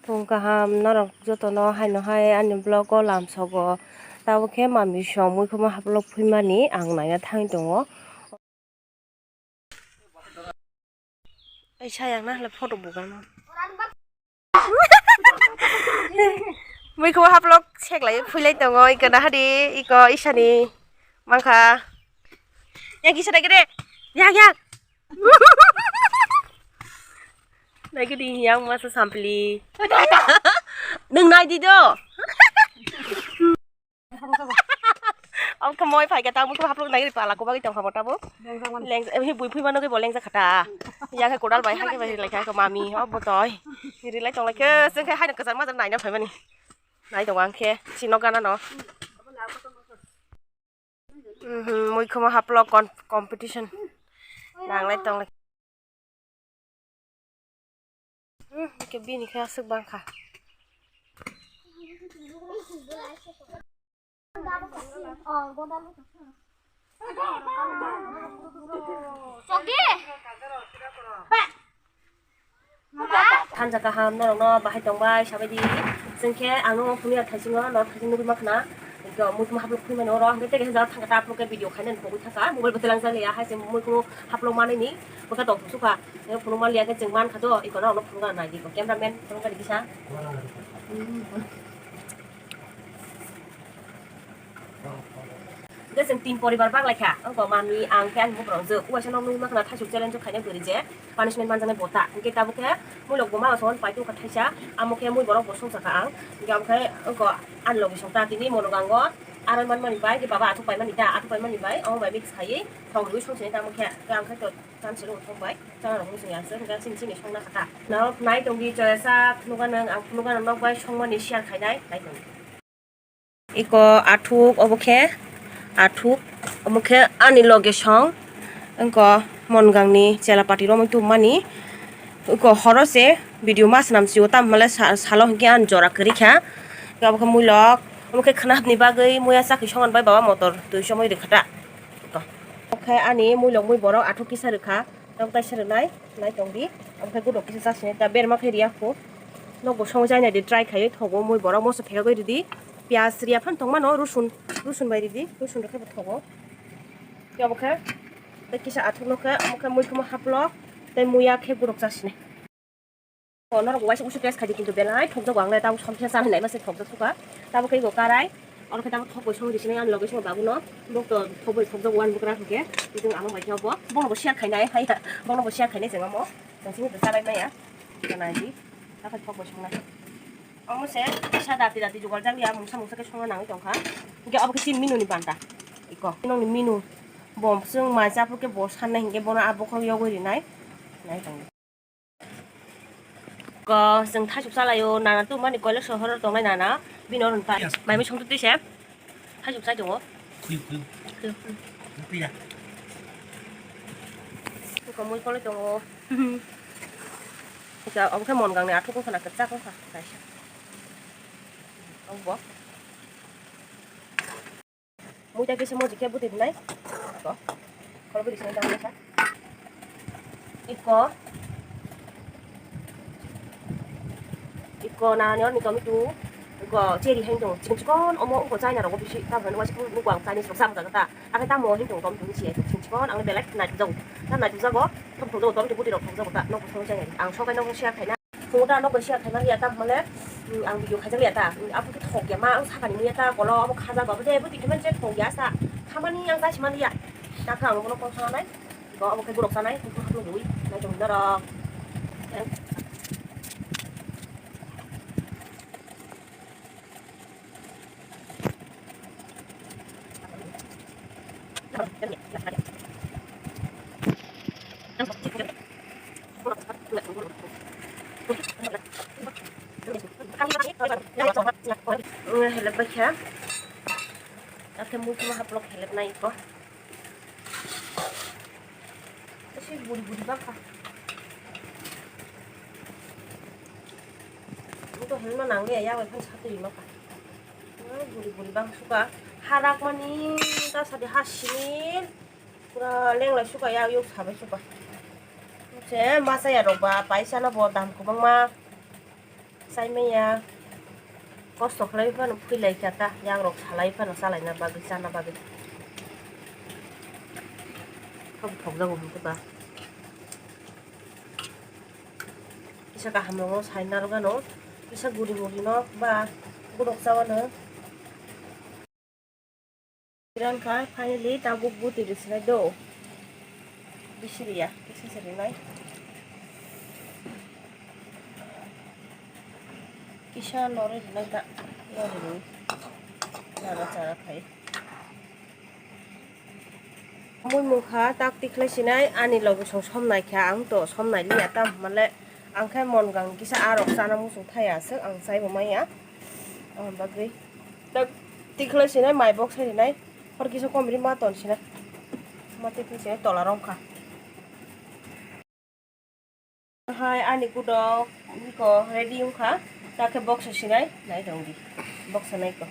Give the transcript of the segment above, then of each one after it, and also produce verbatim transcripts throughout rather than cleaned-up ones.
Phung kaham norok jotono haino hai ani vlog o lamsogo. Tabuk khe mami song muikhumo haplok phimani ang naina thang tongo. Ai sayang na hala photo bugan. Muikhumo haplok seklai philai tongo, iko nahadi, iko isani mangkha. Yang kisa dai gede. Yang, yang. Naikhe di yang masa sampli. Nwng nai di do. Omo khe moi phai khe tabuk khe haplok nai ri pala kubagwi tong kha bo tabuk. Leng, eh, bui phui mano khe bo lengja khata. Ya khe kodal bai hai khe bai rilai kha mami. O bo toi. Rilai tong lai khe seng khe hai kwchang majak naina phai mani. Nai tongo ang khe sino gana no. Mhm, muikhumo haplok con-, competition. Nanglai tonglai. Hmm, ke bini khe aswk bangkha. Chokdi. Thansa kaham norokno bahai tongbai sabaidi. Chwng khe ang nw phunukya thaisingo norok thaising nugwi mankha na. Hwnkhe muikhumo haplok phunukmani oro hwnkhe tei kaisa jaga thangkha ta haplok khe video khainani pogwi thangkha mobile bo twlang jak liya hai se muikhumo haplok manwi ni bwkha tong thuk sukha. Hwnkhe phunukma liya khe chwng mankha do iko norokno phunukna nai di iko camera man phunukna di kisa. Hwnkhe chwng tin poribar bak lai kha, wngkha mami, ang khe ani bugrang jwk. Uaisa nok nugwi mankha na thaisuk challenge khainai bwrwi je punishment manjaknai bota. Hwnkhe tabuk khe muilok bo mama songwani pai tongkha thaisa, amo khe mui borok bo songcha kha ang. Hwnkhe amo khe wngkha ani logi songta tini mono gango arai manmani bai, baba athuk paimani ta, athuk paimani bai, omo bai mix khaiwi thok rwui songchini tamo khe, khe ang khe to chance rw thok bai, chana rok wngchung ya se, hwnkhe chini chini songna kha ta. Norok nai tongdi choya sak phunukgana, ang phunukgana nok bai songmani share khainai, nai tongdi. Iko athuk, obo khe athuk, omo khe ani loge song, wngkha Mongangni chela pati romwi tubumani. Iko horo se video ma swnam sio, tamo hwnle sa-, salo hwnkhe ani jora kwrwi kha. Obo khe muilok, omo khe khwnapni bagwi muya chakhi songan bai baba motor twi chomwi rwkha ta. Iko. Omo khe ani muilok mui borok athuk kisa rwkha. Tok taisa rwnai, nai tong di. Omo khe gudok kisa chasini ta berma khe riya kho. Nokbo songwi chainai di try khaiwi thogo mui borok moso phekagwi ridi. Piyaj riya phano tongmano, rusun, rusun bai ridi, rusun rwkhe bo thogo. Tei obo khe tei kisa athukno khe omo khe muikhumo haplok tei muya khe gudok chasini. O norok waisa usu test khaidi kintu belai thokjago ang le tabuk somkhe chanai naima se thokjak sukha. Tabuk khe ego karai, oro khe tabuk thok bai songwi rwsini ani loge songwi babuno. Bok to thok bai thokjago ani bwkrang hwnkhe. Tei chwng ama bai khe obo bono bo share khainai hai, bono bo share khainai chwng omo. Chwng sini bwsa bai maya. Kanai di. Takhai thok bai songnai. Omo se kisa dati dati jugal jak ya mungsa mungsa khe songna nangwi tongkha. Hwnkhe obo khe chini menu ni banta. Iko. Nokni menu. Bom chwng mai chapur khe bo sannai hwnkhe bono a bokhorok yogwi rinai. Nai tong. Ko chwng thaisuk chalaio, nana tubumani koilok sohoro tongnai nana, bini oro nukha. Yes. Mai mui songtwi twise thaisuk chai tongo. Khuyu, khuyu. Khuyu, khuyu. Nukphiya. Ko mui koloi tongo. Kisa obo khe Mongangni athuk wngkha na, kwchak wngkha kaisa. Obo. Muita kisa moji khe bwtwi rwnai. Ko. Khorokbwrwi sini tangmasa. Iko. Iko nani orni tomato. Iko cherry hai tong. Chikon chikon omo ungko China rogo bisi. Tamoni waisa nugo ang Chinese rok samjak ta. Akhe tamo hai tong tomato ni siya. Chikon chikon ang belai nai jago. Tam nai jago. Tam thok jago tomato bwtwi rok thok jago ta. Nok song China. Ang sokai nok share khaina. Phungo ta nokbai share khaimani ya, ta hwnmale, mm, ang video khaijak ya ta, mm, abo khe thok ya ma, ang sakani mui ya ta, kolo abo khajago, abo je abo tikhe mani je thok ya sa, khamani ang ta simani ya, ta khe ang bono kok sanai, bo abo khe borok sanai, kok haplo bui, nai tong norok. Helep bai kha. Akhe mui khuma haplok helep nai ko. Ese buri buri bangkha. Ito helma nangya ya bai phan satwi ma kha. Buri buri bang suka. Harak mani ta sadi ha sini. Pura lenglai suka ya yok sabai suka. Se masa ya rok ba paisa no bo dam kwbangma. Chaimaya kosto khlai phano phuilai kha ta, yagrok salai phano chalaina bagwi, chana bagwi. Kok thokjago hwnkhe ba. Kisa kaham rokno sai narwkano, kisa guri gurino ba godok chawano. Ran kha, finally tabuk buti rwsinai do. Bisi riya, kisa se rinai. Kisa nore rinai da, nore rinai. Nara chara khai. Mui mungkha tak tikhlai sinai, ani logi song somnai kha, ang to somnai liya tam, male ang khe mon gang kisa arok chana muchung thaya aswk, ang chaibo maya. Ang bagwi tak tikhlai sinai, mai bok sai rinai, hor kisa kom ri ma ton sinai, ma tikhlai sinai tola rong kha. Hai ani kudok iko ready wngkha, ta khe boksa sinai, nai tong di, boksa nai ko.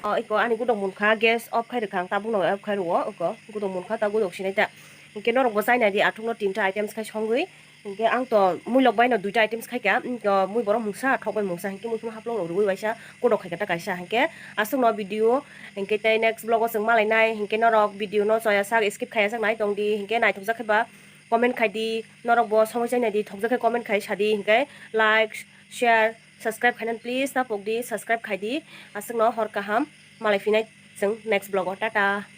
O iko ani kudok munkha, gas off khai rwkha ang, tabukno off khai rwo iko kudok munkha, ta kudok sinai ta. Hinkhe norok bo chaina di, athukno tinta items khai songwi, hinkhe ang to muilok baino duita items khaikha, mui borok mungsa, thok bai mungsa, hinkhe muikhumu haplok rok rwui waisa kudok khaikha ta kaisa, hinkhe aswkno video, hinkhe tei next vlog o chwng malainai, hinkhe norok video no choya sak skip khaiya sak nai tong di, hinkhe naithokjak khe ba. Comment khai di, norok bo somoi chaina di, thokjak khe comment khai sa di, hinkhe like, share, subscribe khainani please ta pok di, subscribe khai di. Aswkno hor kaham, malai phinai chwng next vlog o, tata.